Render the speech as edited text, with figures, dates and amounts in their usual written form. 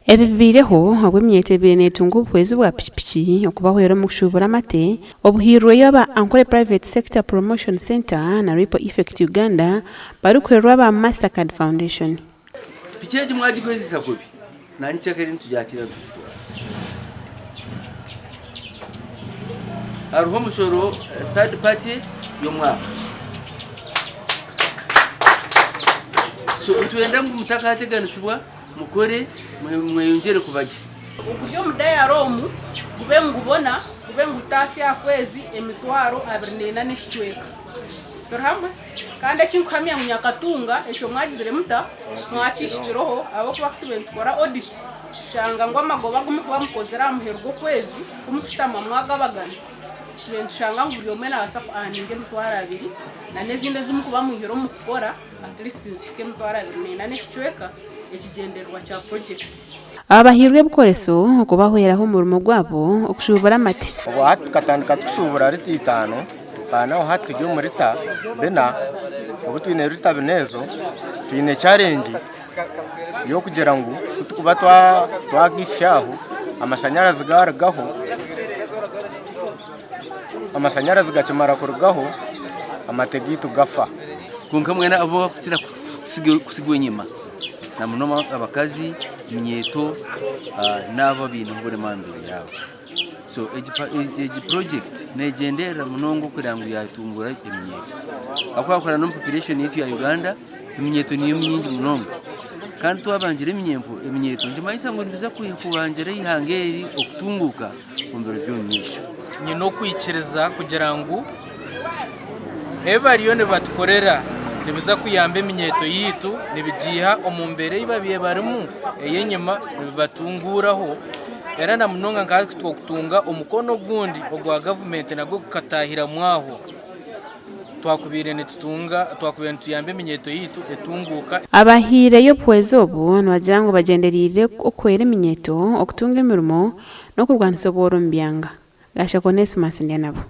Ebi bibaireho obu eminyeeto ebaire neetunga obuhwezi bwa pikipiki okubahwera omu kushuubura amate obuhairweyo aba Ankole Private Sector Promotion Centre na Ripple Effect Uganda barikuhwerwa aba Mastercard Foundation. Piki egi mwagikozesa kubi, naanye cheque eri nitugyakiira nitugitwara. Hariho omushoro third party y'omwaka. So nitwenda ngu mutakateganisibwa mukore mweyongyere kuba gye. Oguri omu dayare omu gube nigubona gube nigutaasya aha kwezi emitwaro 24 n'ekicweka. Turi hamwe? Kandi eki nkuhamya ngu Nyakatunga ekyo mwagizire muta? Mwakihikireho ahabw'okuba ku tubaire nitukora audit tushanga ngu amagoba agu murikuba mukozire aha muheru gw'okwezi ku murikushutama mwagabagana tubaire nitushanga ngu buri omwe naabaasa ku earninga 20,000 na n'ezindi ezi murikuba mwihire omu kukora at least nizihika 24,000 n'ekicweka ekigyendererwa kya project. Aba bahairwe ebikoreso okubahweraho omurimo gwabo okushuubura amate. Obwo hati tukatandika tukushuubura rita itaano kandi naho hati turi omu rita bina. Obu twine rita bina ezo, twine challenge y'okugira ngu ku turikuba twagihisya aho amashanyarazi garugaho, amashanyarazi gakimara kurugaho amate gaitu gafa. Kwonka mbwenu abu abakukira kutsigwa enyima na munonga abakazi, eminyeeto n'abo abaine oburema aha mibiri yaabo. So egi purojekiti neegyenderera munonga kureba ngu yaatunguura eminyeeto. Ahabw'okuba waakora n'omu population yaitu ya Uganda, eminyeeto niyo mingi munonga. Kandi twabangira eminyeeto nikimanyisa ngu nibiza kubangira eihanga eri okutunguuka omu biro by'omu maisho. Nyine okwikiriza kugira ngu ebi bariyo nibatukorera nibiza kuyamba eminyeeto yaitu nibigiiha omu mbeera ei babaire barimu ey'enyima nibibatunguuraho era na munonga nka hati okutunga omukono ogundi ogwa gavumenti nagwo gukataahiramu aho twakubaire nitutunga twakubaire nituyamba eminyeeto yaitu etunguuka. Abahaireyo obuhwezi obu nibagira ngu bagyendereire okuhwera eminyeeto okutunga emirimo n'okurwanisa obworo omu byanga. Gashaka Onesmus Ndyanabo.